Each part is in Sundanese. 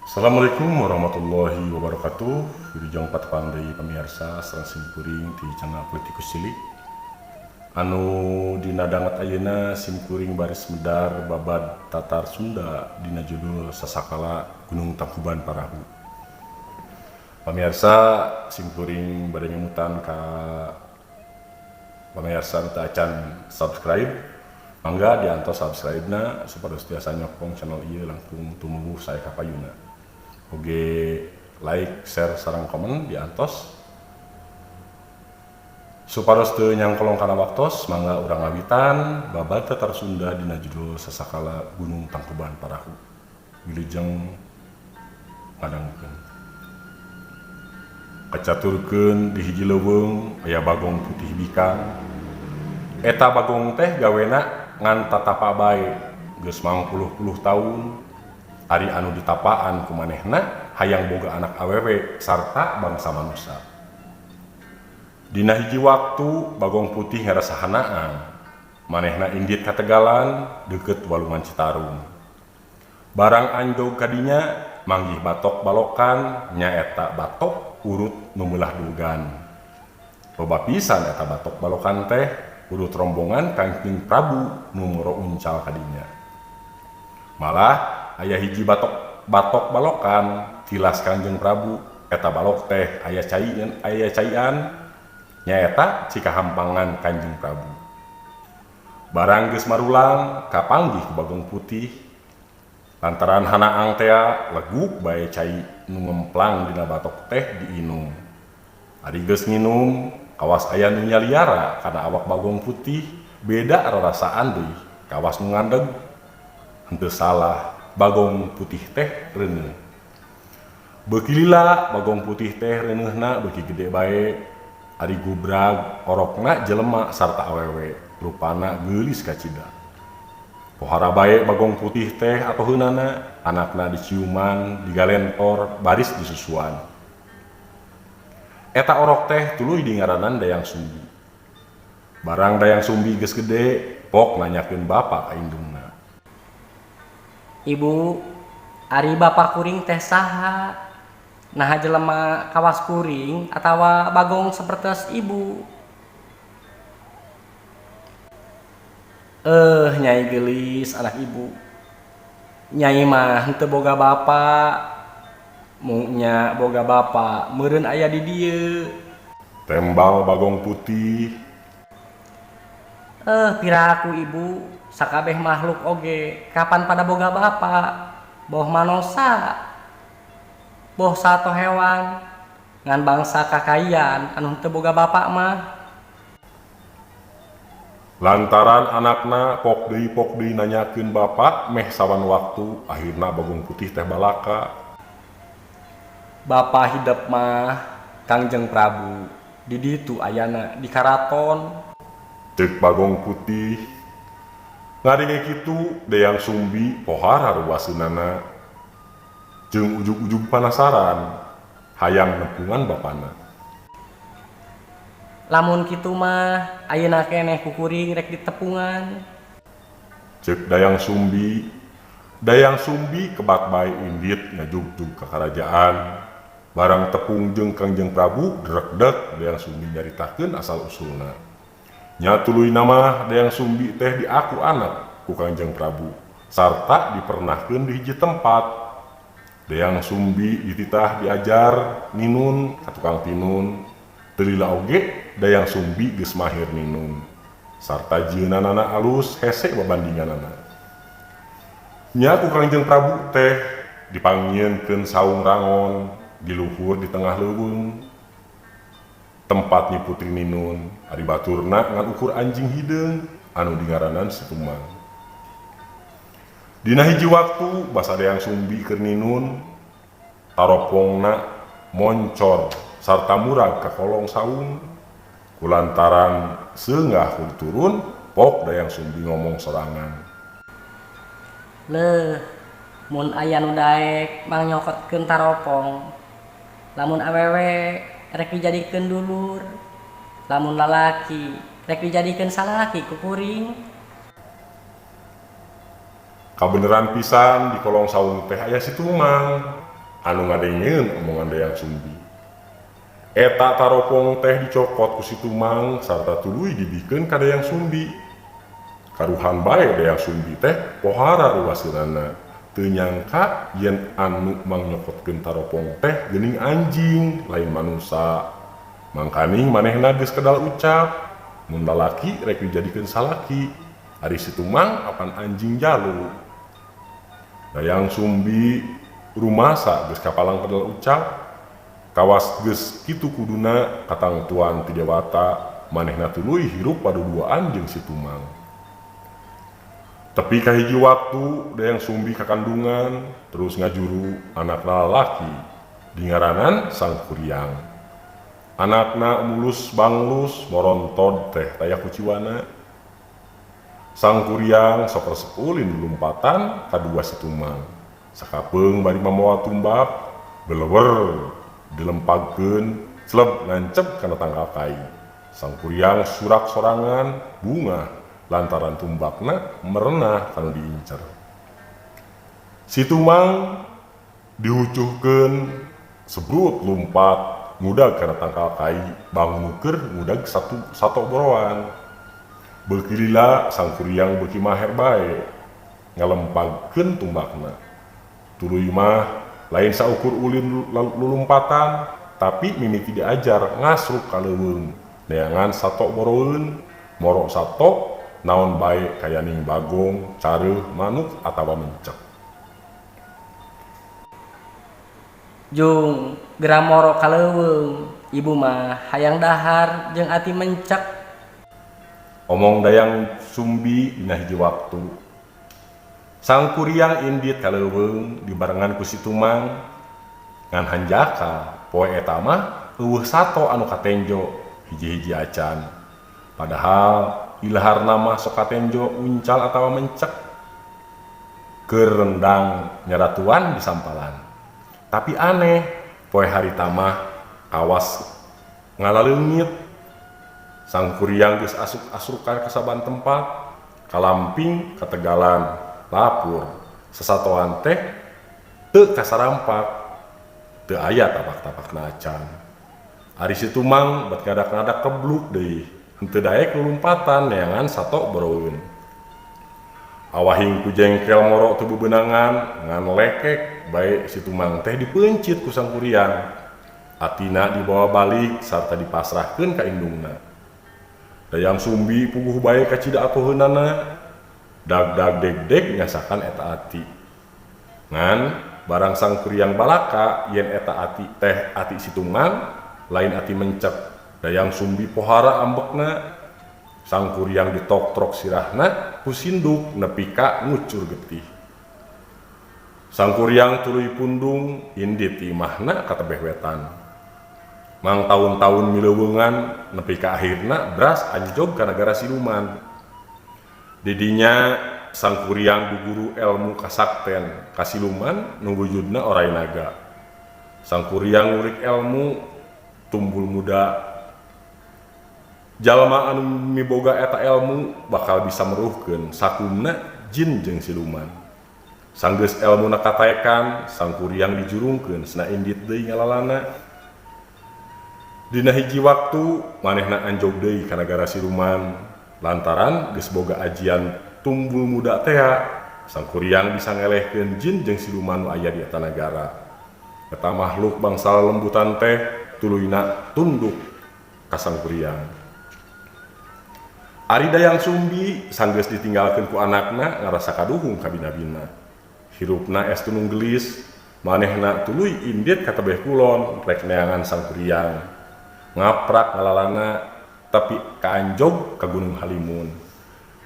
Assalamualaikum warahmatullahi wabarakatuh. Wilujeng patepang deui pamirsa sareng simkuring di channel Politikus Cilik. Anu dina danget ayeuna simkuring baris medar babad Tatar Sunda dina judul Sasakala Gunung Tangkuban Parahu. Pamirsa, simkuring bade nyemutan ka pamirsa nu teu acan subscribe, mangga diantos subscribe-na supados tiasa nyokong channel ieu langkung tumuwuh sae ka payuna. Oge like, share, sareng komen diantos. Supados teu nyangkolong kana waktos, mangga urang ngawitan babad Tatar Sunda dina judul Sasakala Gunung Tangkuban Parahu. Wilujeng ngadangukeun. Kacaturkeun di hiji leuweung aya bagong putih bikang. Eta bagong teh gawena ngan tatapa bae geus mangpuluh-puluh taun. Ari anu ditapaan ku manehna hayang boga anak awewe sarta bangsa manusa. Dina hiji waktu Bagong Putih ngarasa hanaang. Manehna indit ka tegalan deukeut walungan Citarum. Barang anjog kadinya manggih batok balokan, nyaeta batok urut nu meulah dugan. Loba pisan eta batok balokan teh urut rombongan Kangjeng Prabu nu moro uncal kadinya. Malah aya hiji batok batok balokan tilas Kangjeng Prabu, eta balok teh aya caian, nyaeta cikahampangan Kangjeng Prabu. Barang geus marulang kapanggih ku Bagong Putih. Lantaran hanaang tea leguk bae cai nu ngemplang dina batok teh diinum. Ari geus nginum kawas aya nu nyaliara kana awak Bagong Putih, beda rarasaan deui kawas nu ngandeg. Henteu salah, Bagong Putih teh reuneuh. Beuki lila Bagong Putih teh reuneuhna beuki gede bae. Ari gubrag orokna jelema sarta awewe, rupana geulis kacida. Pohara bae Bagong Putih teh atoheunana, anakna diciuman, digalentor, baris disusuan. Eta orok teh tuluy dingaranan Dayang Sumbi. Barang Dayang Sumbi geus gede, pok nanyakeun bapa ka indungna. Ibu, ari bapa kuring teh saha? Naha jelema kawas kuring atawa bagong sapertos ibu? Nyai geulis anak ibu. Nyai mah henteu boga bapa. Mung nya boga bapa meureun aya di dieu. Tembal Bagong Putih. Piraku ibu, sakabeh makhluk oge kapan pada boga bapa? Boh manosa, boh sato hewan, ngan bangsa kakaian anu henteu boga bapa mah. Lantaran anakna pok deui nanyakeun bapa meh saban waktu, akhirna Bagong Putih teh balaka. Bapa hidep mah Kangjeng Prabu di ditu ayana di karaton. Ceuk Bagong Putih. Ngadenge kitu Dayang Sumbi pohara ruaseunana. Jeung ujug-ujug panasaran hayang nepungan bapana. Lamun kitu mah ayeuna keneh ku kuring rek ditepungan. Ceuk Dayang Sumbi. Dayang Sumbi kebat bae indit ngajugjug ka karajaan. Barang tepung jeung Kangjeng Prabu drekdek Dayang Sumbi nyaritakeun asal usulna. Nya tuluyna mah Dayang Sumbi teh diaku anak ku Kangjeng Prabu sarta dipernahkeun di hiji tempat. Dayang Sumbi dititah diajar ninun ka tukang tinun. Teu lila oge Dayang Sumbi geus mahir ninun sarta jieunanana alus hese babandinganana. Nya ku Kangjeng Prabu teh dipanggieunkeun saung rangon di luhur di tengah leuweung tempat Nyi Putri ninun. Ari baturna ngan ukur anjing hideung anu dingaranan Si Tumang. Dina hiji waktu basa Dayang Sumbi keur ninun, taropongna moncor sarta murag ka kolong saung. Kulantaran seungah kudu turun, pok Dayang Sumbi ngomong sorangan. Leuh, mun aya nu daek mangnyokotkeun taropong. Lamun awewe rek dijadikeun dulur, lamun lalaki rek dijadikeun salaki ku kuring. Kabeneran pisan di kolong saung teh aya Si Tumang. Anu ngadengeun omongan Dayang Sumbi. Eta taropong teh dicokot ku si Tumang sarta tuluy dibikeun ka Dayang Sumbi. Karuhan bae Dayang Sumbi teh pohara ruaseunana. Teu nyangka yen anu mangnyokotkeun taropong teh geuning anjing lain manusa. Mangkaning manehna geus kedal ucap, mun lalaki rek dijadikeun salaki, ari si Tumang apan anjing jalu. Dayang Sumbi rumasa geus kapalang kedal ucap, kawas geus kitu kuduna katangtuan ti dewata, manehna tuluy hirup paduduaan jeung si Tumang. Tepi ka hiji waktu Dayang Sumbi kakandungan terus ngajuru anakna lalaki dingaranan Sang Kuryang. Anakna mulus banglus morontod teh taya kuciwana. Sang Kuryang sok resep ulin lumpatan kadua si Tumang. Sakapeung bari mamawa tumbak belewer dilempagkeun celeb nancep kana tangkal kai. Sang Kuryang surak sorangan bungah lantaran tumbakna merenah kanu diincer. Si Tumang dihucuhkeun sebrut lumpat ngudag kana tangkal kai bangunuker ngudag sato boroan. Beuki lila Sang Kuryang beuki maher bae ngalempagkeun tumbakna. Tuluy mah lain saukur ulin lulumpatan tapi mimiti diajar ngasruk ka leuweung neangan sato boroeun moro sato naon bae kayaning bagong careuh manuk atawa mencek. Jung geura moro ka leuweung ibu mah hayang dahar jeung ati mencek. Omong Dayang Sumbi dina hiji waktu. Sang Kuryang indit ka leuweung dibarengan ku si Tumang ngan hanjaka poe eta mah eueuh sato anu katenjo hiji-hiji acan. Padahal ilaharna mah sok katenjo uncal atawa mencek keur rendang nyaratuan di sampalan. Tapi aneh poe harita mah kawas ngalaleungit. Sang Kuryang geus asuk-asrukan ka saban tempat, kalamping kategalan, lapur. Sasatoan teh teu kasarampak, teu aya tapak-tapakna acan. Ari si Tumang bet ngadak-ngadak kebluk deui, henteu daek lulumpatan neangan sato boroeun. Awahing ku jengkel moro teu bebenangan, ngan lekek bae si Tumang teh dipeuncit ku Sang Kuryang. Atina dibawa balik sarta dipasrahkeun ka indungna. Dayang Sumbi puguh bae kacida atoheunana, dag-dag deg-deg nyasakan eta ati. Ngan barang Sang Kuryang balaka yen eta ati teh ati si Tumang lain ati mencek. Dayang Sumbi pohara ambekna. Sang Kuryang ditoktrok sirahna ku sinduk nepi ka ngucur getih. Sang Kuryang tuluy pundung indit imahna ka tebeh wetan. Mang taun-taun mileuweungan nepi ka akhirna bras anjog ka nagara siluman. Didinya Sang Kuryang guguru elmu kasakten kasiluman nu wujudna orai naga. Sang Kuryang ngurik elmu tumbul muda. Jalma anu miboga eta elmu bakal bisa meruhkeun sakumna jin jeung siluman. Sanggeus elmuna kataekan, Sang Kuryang dijurungkeun sena indit deui ngalalana. Dina hiji waktu manehna anjog deui ka nagara siluman lantaran geus boga ajian tumbul muda tea. Sang Kuryang bisa ngelehkeun jin jeung siluman nu aya di eta nagara. Eta makhluk bangsa lembutan teh tuluyna tunduk ka Sang Kuryang. Ari Dayang Sumbi sanggeus ditinggalkeun ku anakna ngarasa kaduhung ka bina-bina. Hirupna es tunung gelis, manehna tuluy indit ka tebeh kulon rek neangan Sang Kuryang. Ngaprak ngalalana tapi kaanjog ka Gunung Halimun.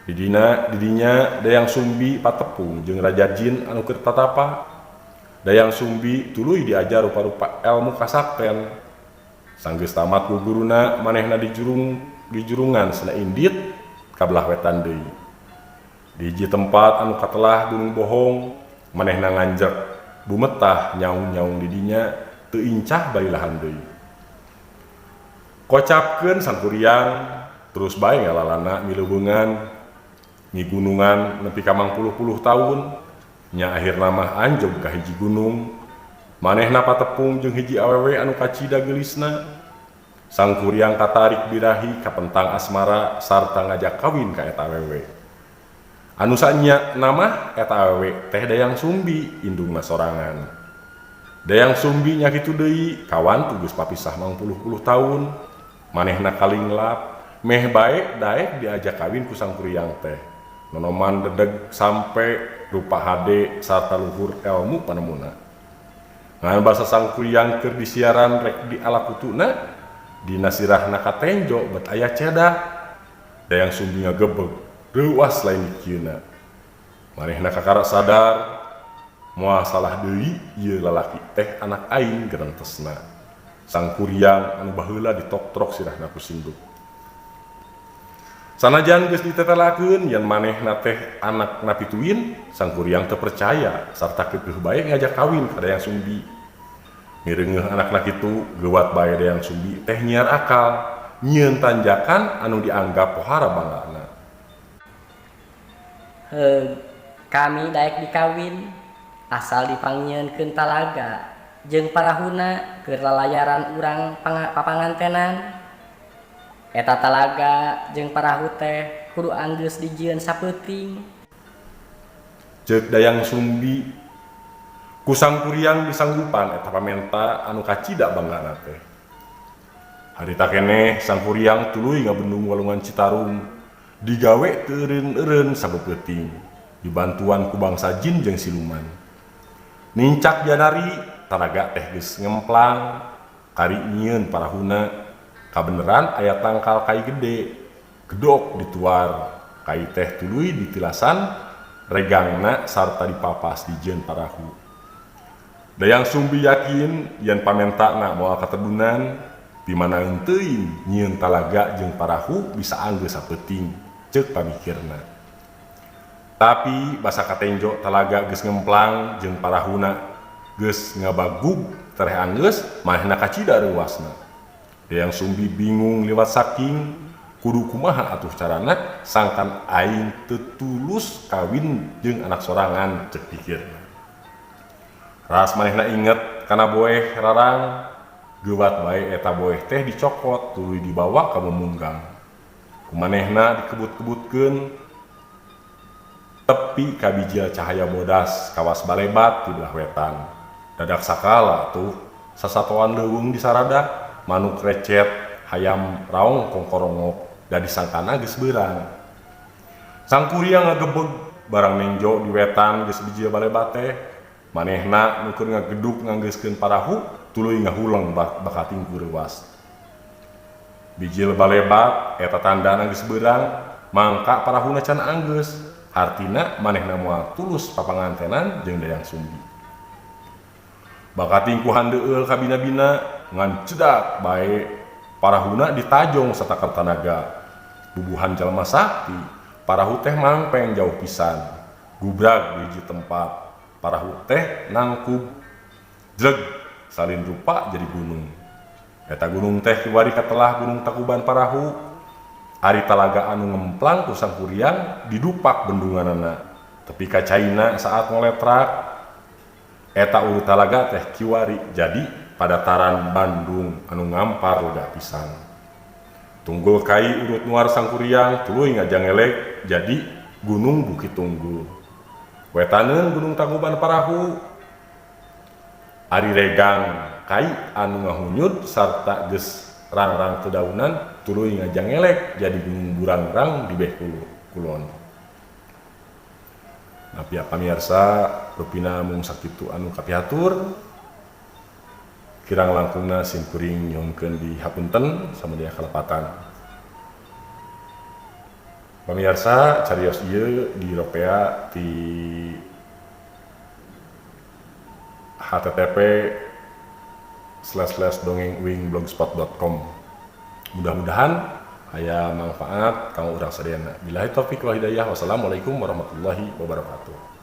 Didinya Dayang Sumbi patepung jeung raja jin anu keur tatapa. Dayang Sumbi tuluy diajar rupa-rupa elmu kasakten. Sanggeus tamat ku guruna manehna dijurungan sena indit ka belah wetan deui. Di hiji tempat anu katelah Gunung Bohong manehna nganjek bumetah nyaung-nyaung didinya teu incah balilahan deui. Kocapkeun Sang Kuryang terus bae ngalalana mileuweungan ngigunungan nepi ka mangpuluh-puluh taun nya akhirna mah anjog ka hiji gunung Manehna patepung jeung hiji awewe anu kacida geulisna. Sangkuriang katarik birahi kapentang asmara sarta ngajak kawin ka eta awewe. Anu sanya nama eta awewe teh Dayang Sumbi indungna sorangan. Dayang Sumbi nya kitu deui kawan geus papisah mangpuluh-puluh taun. Manehna kalinglap meh bae daek diajak kawin ku Sangkuriang teh. Nonoman dedeg sampe rupa hade sarta luhur ilmu panemuna. Ngan basa Sangkuriang keur disiaran rek di ala kutuna dina sirahna katenjo bet aya cedak. Dayang Sumbi ngagebeg reuas lain dikieuna. Manehna kakara sadar moal salah deui ieu lalaki teh anak aing gerentesna. Sangkuriang anu baheula ditoktrok sirahna ku sinduk. Sanajan geus ditetelakeun yen manehna teh anak napituin, Sangkuriang teu percaya sarta keukeuh bae ngajak kawin ka Dayang Sumbi. Mireungeuh anakna kitu, geuwat bae Dayang Sumbi teh nyiar akal, nyieun tanjakan anu dianggap pohara banggana. Heug, kami daek dikawin asal dipangnyeunkeun talaga jeung parahuna keur lalayaran urang papangantenan. Eta talaga jeung parahu teh kudu anggeus dijieun sapeuting. Ceuk Dayang Sumbi ku Sangkuriang disanggupan eta pamenta anu kacida banggana teh. Harita keneh Sangkuriang tuluy ngabendung walungan Citarum digawe teu eureun-eureun sabeupeting dibantuan ku bangsa jin jeung siluman. Nincak janari talaga teh geus ngemplang kari nyieun parahuna. Kabeneran aya tangkal kai gede gedok dituar kai teh tuluy ditilasan regangna sarta dipapas dijieun parahu. Dayang Sumbi yakin yen pamentana moal katedunan dimana teuing nyieun talaga jeung parahu bisa anggeus sapeuting ceuk pamikirna. Tapi basa katenjo talaga geus ngemplang jeung parahuna geus ngabagug tereh anggeus manehna kacida reuasna. Dayang Sumbi bingung liwat saking kudu kumaha atuh carana sangkan aing teu tulus kawin jeung anak sorangan ceuk pikirna. Ras manehna inget kana boeh rarang geuwat bae eta boeh teh dicokot tuluy dibawa ka mumunggang. Kumanehna dikebut-kebutkeun tepi ka bijil cahaya bodas kawas balebat di belah wetan. Dadak sakala tuh sasatoan leuweung disarada manuk recet hayam raong kongkorongok da disangkana geus beurang. Sangkuriang ngagebeg barang nenjo di wetan geus bijil balebat teh. Manehna nu keur ngageduk nganggeuskeun parahu tuluy ngahuleng bakating ku reuas. Bijil balebat eta tandana geus beurang mangka parahuna can anggeus. Hartina manehna moal tulus papangantenan jeung Dayang Sumbi. Bakating ku handeueul kabina-bina ngan cedak bae parahuna ditajong satakar tanaga. Bubuhan jalma sakti parahu teh mangpeng jauh pisan. Gubrag di hiji tempat parahu teh nangkub jleg salin rupa jadi gunung. Eta gunung teh kiwari katelah gunung Takuban Parahu. Ari talaga anu ngemplang ku Sangkuriang didupak bendunganana. Tepi ka caina saat ngoletrak eta urut talaga teh kiwari jadi padataran Bandung anu ngampar lega pisan. Tunggul kai urut nuar Sangkuriang tuluy ngajangelek jadi Gunung Bukit Tunggul. Wetaneun Gunung Tangkuban Parahu. Ari regang kai anu ngahunyut sarta geus rang-rang teu daunan tuluy ngajangelek jadi Gunung Burangrang di beh kulon. Nah, pihak pamirsa rupina mung sakitu anu kapihatur. Kirang langkungna sim kuring nyuhunkeun di hapunten samudia kalepatan. Pamirsa carios ieu di ropea ti http://dongenguingblogspot.com. Mudah-mudahan aya manfaat kanggo urang sadayana. Billahi taufik wal hidayah. Wassalamualaikum warahmatullahi wabarakatuh.